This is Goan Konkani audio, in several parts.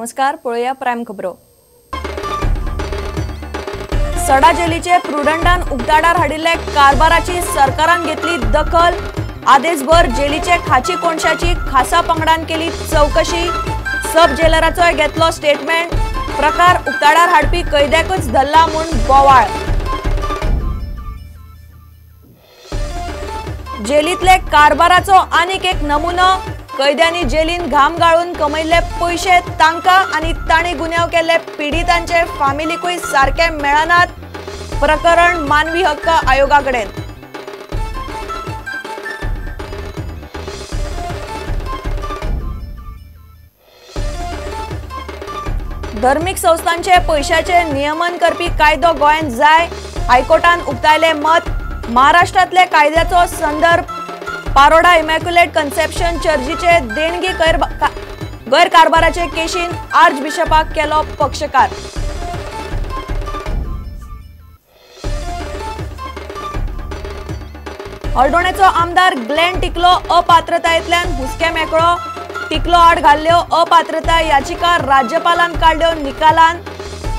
नमस्कार, पळोवया प्रायम खबरो। सडा जेलीचे प्रुडंटान उक्ताडार हाडिल्ले कारभाराची सरकारान घेतली दखल। आदेशभर जेलीचे खाची कोनशाची खासा पंगडान केली चवकशी। सब जेलराचोय घेतलो स्टेटमेंट। प्रकार उक्ताडार हाडपी कैद्याकूच धरला म्हूण बोवाळ। जेलीतले कारभाराचो आनीक एक नमुनो। कैद्यांनी जेलीन घाम गाळून कमयल्ले पयशे तांकां आनी तांणी गुन्यांव केल्ले पिडितांचे फामिलीकूय सारके मेळनात। प्रकरण मानवी हक्क आयोगा कडेन। धर्मीक संस्थांचे पयशाचे नियमन करपी कायदो गोंयांत जाय, हायकोर्टान उक्तायले मत। महाराष्ट्रांतले कायद्याचो संदर्भ पारोडा इमॅक्युलेट कन्सेप्शन चर्चीचे देणगी गैरकारभाराचे केशीन आर्च बिशपाक केलो पक्षकार। हळदोणेचो आमदार ग्लेन टिकलो अपात्रतायेंतल्यान हुस्के मेकळो। टिकलो आड घाल्ल्यो अपात्रताय याचिका राज्यपालान काडल्यो निकालान।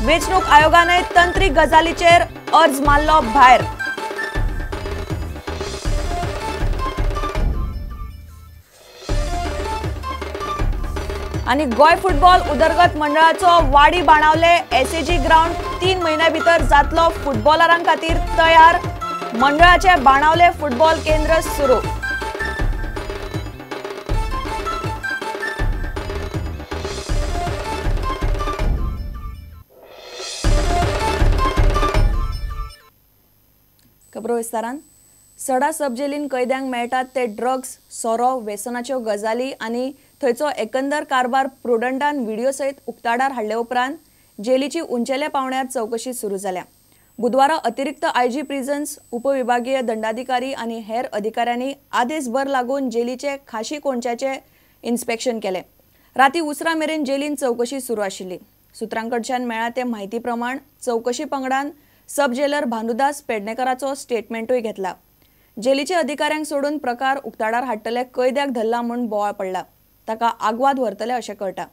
वेंचणूक आयोगानय तंत्रीक गजालीचेर अर्ज मारलो भायर। आनी गोंय फुटबॉल उदरगत मंडळाचो वाडी बाणावले एसएजी ग्राउंड 3 म्हयन्या भितर जातलो फुटबॉलरां खातीर तयार। मंडळाचे बाणावले फुटबॉल केंद्र सुरू। खबरो विस्तारान। सडा सब जेलीन कैद्यांक मेळटात ते ड्रग्स, सोरो, व्यसनाच्यो गजाली आनी थंयचो एकंदर कारभार प्रुडंटान व्हिडिओ सयत उक्ताडार हाडले उपरांत जेलीची उंचेल्या पावंड्यार चवकशी सुरू जाल्या। बुधवारा अतिरिक्त आयजी प्रिझन्स, उपविभागीय दंडाधिकारी आनी हेर अधिकाऱ्यांनी आदेशभर लागून जेलीचे खाशी कोनशाचे इन्स्पेक्शन केलें। राती उसरां मेरेन जेलीन चवकशी सुरू आशिल्ली। सुत्रां कडच्यान मेळ्ळा ते म्हायती प्रमाण चवकशी पंगडान सब जेलर भानुदास पेडणेकराचो स्टेटमेंटूय घेतला। जेलीचे अधिकाऱ्यांक सोडून प्रकार उक्ताडार हाडटले कैद्याक धरला म्हूण बोवाळ पडला। ताका आगवाद व्हरतले अशें कळटा।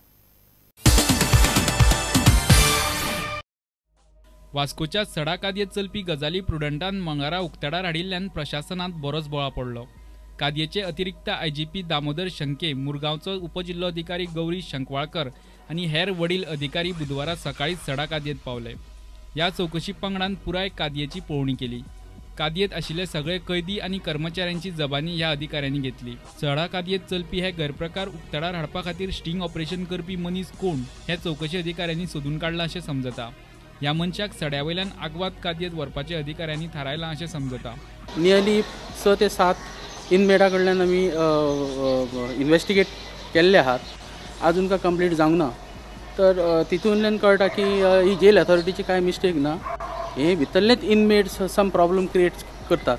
वास्कोच्या सडा कादयेंत चलपी गजाली प्रुडंटान मंगळारा उक्ताडार हाडिल्ल्यान प्रशासनांत बरोच बोवाळ पडलो। कादयेचे अतिरिक्त आयजीपी दामोदर शंके, मुरगांवचो उपजिल्लोधिकारी गौरी शंकवाळकर आनी हेर वडील अधिकारी बुधवारा सकाळी सडा कादयेंत पावले। ह्या चवकशी पंगडान पुराय कादयेची पळोवणी केली। कादयेंत आशिल्ले सगळे कैदी आनी कर्मचाऱ्यांची जबानी ह्या अधिकाऱ्यांनी घेतली। सडा कादयेंत चलपी हे गैरप्रकार उक्ताडार हाडपा खातीर स्टिंग ऑपरेशन करपी मनीस कोण हे चवकशी अधिकाऱ्यांनी सोदून काडलां अशें समजता। ह्या मनशाक सड्या वयल्यान आगवाद कादयेंत व्हरपाचें अधिकाऱ्यांनी थारायलां अशें समजता। नियरली 6 ते 7 इनमेटा कडल्यान आमी इन्वेस्टिगेट केल्ले आहात, आजून का कंप्लीट जावंक ना। तर तितूंतल्यान कळटा की ही जेल अथॉरिटीची कांय मिस्टेक ना, हे भितरलेच इनमेट्स सम प्रॉब्लम क्रिएट करतात।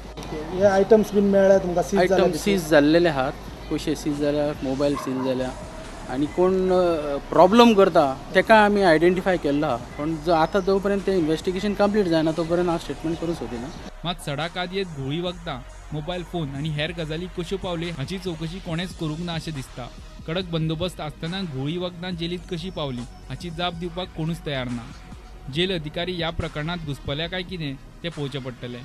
हे आयटम्स बीन मेळ्ळे तुमकां? आयटम सीज जाल्लेले आहात, पयशे सीज जाल्या, मोबायल सीज जाल्या आनी कोण प्रॉब्लम करता ताका आमी आयडेंटिफाय केल्लो आहा। पूण आतां जो पर्यंत तें इन्वेस्टिगेशन कंप्लीट जायना तो पर्यंत हांव स्टेटमेंट करूंक सोदिना। मात सडा कादयेंत घुंवळी वखदां, मोबायल फोन आनी हेर गजाली कश्यो पावली हाची चवकशी कोणेच करूंक ना अशें दिसता। कडक बंदोबस्त आसतना घुंवळी वखदां जेलींत कशी पावली हाची जाप दिवपाक कोणूच तयार ना। जेल अधिकारी ह्या प्रकरणांत घुसपल्या काय कितें तें पळोवचें पडटलें।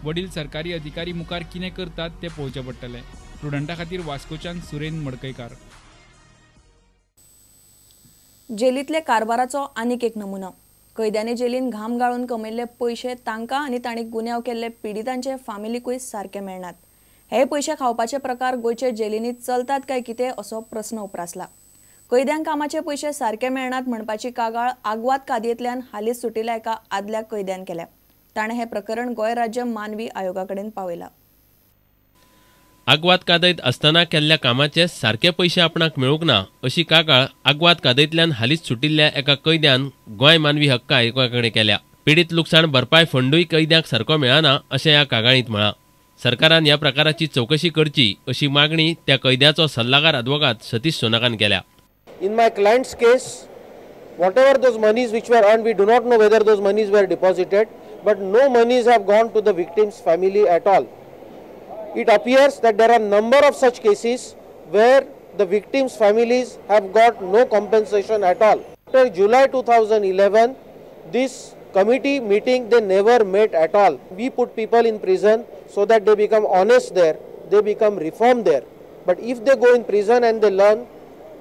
वडील सरकारी अधिकारी मुखार कितें करतात तें पळोवचें पडटलें। प्रुडंटा खातीर वास्कोच्यान सुरेन मडकयकार। जेलींतले कारभाराचो आनीक एक नमुनो। कैद्यांनी जेलीन घाम गाळून कमयल्ले पयशे तांकां आनी तांणी गुन्यांव केल्ले पिडितांचे फामिलीकूय सारके मेळनात। हे पयशे खावपाचे प्रकार गोंयचे जेलींनी चलतात काय कितें असो प्रस्न उप्रासला। कैद्यांक कामाचे पयशे सारके मेळनात म्हणपाची कागाळ आगवाद कादयेंतल्यान हालींच सुटिल्ल्या एका आदल्या कैद्यान केल्या। ताणें हें प्रकरण गोंय राज्य मानवी आयोगा कडेन पावयलां। आगवाद कादयत आसतना केल्ल्या कामाचे सारके पयशे आपणाक मेळूंक ना अशी कागाळ आगवाद कादयेंतल्यान हालींच सुटिल्ल्या एका कैद्यान गोंय मानवी हक्क आयोगा कडेन केल्या। पिडीत लुकसाण भरपाय फंडूय कैद्यांक सारको मेळना अशें ह्या कागाळींत म्हळां। सरकारान ह्या प्रकाराची चवकशी करची अशी मागणी त्या कैद्याचो सल्लागार आदवोगाद सतीश सोनाकान केल्या। In my client's case, whatever those monies which were earned, we do not know whether those monies were deposited, but no monies have gone to the victim's family at all. It appears that there are number of such cases where the victims' families have got no compensation at all. After July 2011, this committee meeting, they never met at all. We put people in prison so that they become honest there, they become reformed there. But if they go in prison and they learn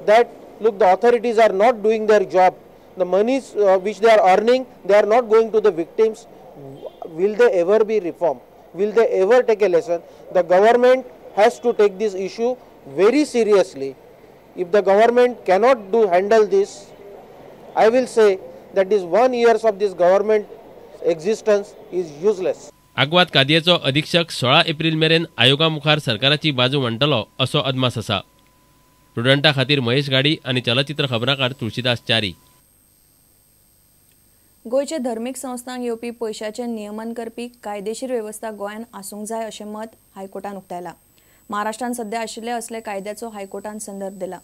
that, look, the authorities are not doing their job, the monies which they are earning, they are not going to the victims, will they ever be reformed? Will they ever take a lesson? The government has to take this issue very seriously. If the government cannot handle this, I will say that this 1 year of this government existence is useless. Aguada कादयेचो अधीक्षक 16 एप्रिल मेरेन आयोगा मुखार सरकाराची बाजू मांडटलो असो अदमास आसा. प्रुडंटा खातीर महेश गाडी आनी चलचित्र खबराकार तुळशीदास च्यारी. गोंयचे धर्मीक संस्थांक येवपी पयशाचें नियमन करपी कायदेशीर वेवस्था गोंयांत आसूंक जाय अशें मत हायकोर्टान उक्तायलां. महाराष्ट्रान सध्या आशिल्ले असले कायद्याचो हायकोर्टान संदर्भ दिला.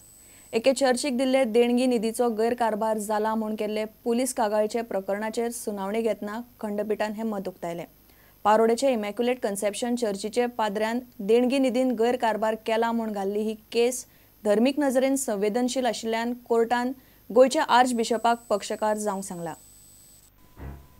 एके चर्चीक दिल्ले देणगी निधीचो गैरकारभार जाला म्हूण केल्ले पुलीस कागाळीचे प्रकरणाचेर सुनावणी घेतना खंडपिठान हें मत उक्तायलें. पारोडेचे इमॅक्युलेट कन्सेप्शन चर्चीचे पाद्र्यान देणगी निधीन गैरकारभार केला म्हूण घाल्ली ही केस धर्मीक नजरेन संवेदनशील आशिल्ल्यान कोर्टान गोंयच्या आर्च बिशपाक पक्षकार जावंक सांगला.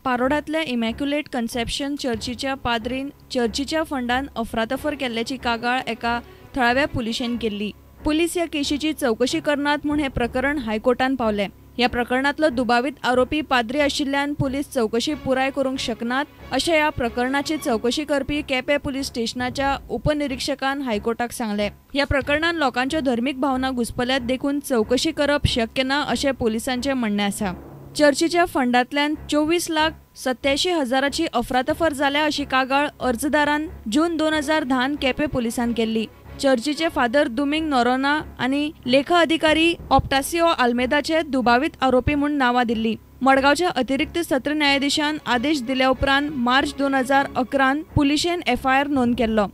पारोडांतल्या इमॅक्युलेट कन्सेप्शन चर्चीच्या पाद्रीन चर्चीच्या फंडान अफरातफर केल्ल्याची कागाळ एका थळाव्या पुलिशेन केल्ली. पुलीस ह्या केशीची चवकशी करनात म्हूण हें प्रकरण हायकोर्टान पावलें. ह्या प्रकरणांतलो दुबावीत आरोपी पाद्री आशिल्ल्यान पुलीस चवकशी पुराय करूंक शकनात अशें ह्या प्रकरणाची चवकशी करपी केपें पुलीस स्टेशनाच्या उपनिरीक्षकान हायकोर्टाक सांगलें. ह्या प्रकरणान लोकांच्यो धर्मीक भावना घुसपल्यात देखून चवकशी करप शक्य ना अशें पुलिसांचें म्हणणें आसा. चर्चीच्या फंडांतल्यान 24,87,000ची अफरातफर जाल्या अशी कागाळ अर्जदारान जून 2010 केपें पुलिसान केल्ली. चर्चीचे फादर दुमिंग नोरोना आनी लेखा अधिकारी ऑप्टासियो आल्मेदाचे दुबावीत आरोपी म्हूण नांवां दिल्ली. मडगांवच्या अतिरिक्त सत्र न्यायाधीशान आदेश दिल्या उपरांत मार्च 2011 पुलिशेन एफआयआर नोंद केल्लो.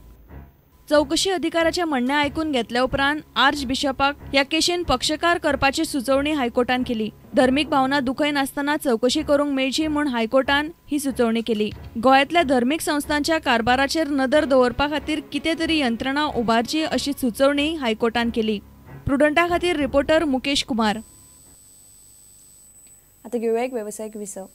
चवकशी अधिकाऱ्याचें म्हणणें आयकून घेतल्या उपरांत आर्च बिशपाक ह्या केशीन पक्षकार करपाची सुचोवणी हायकोर्टान केली. धर्मीक भावना दुखयनासतना चवकशी करूंक मेळची म्हूण हायकोर्टान ही सुचोवणी केली. गोंयांतल्या धर्मीक संस्थांच्या कारभाराचेर नदर दवरपा खातीर कितें तरी यंत्रणा उबारची अशी सुचोवणी हायकोर्टान केली. प्रुडंटा खातीर रिपोर्टर मुकेश कुमार. आतां घेवया एक वेवसायीक विसव.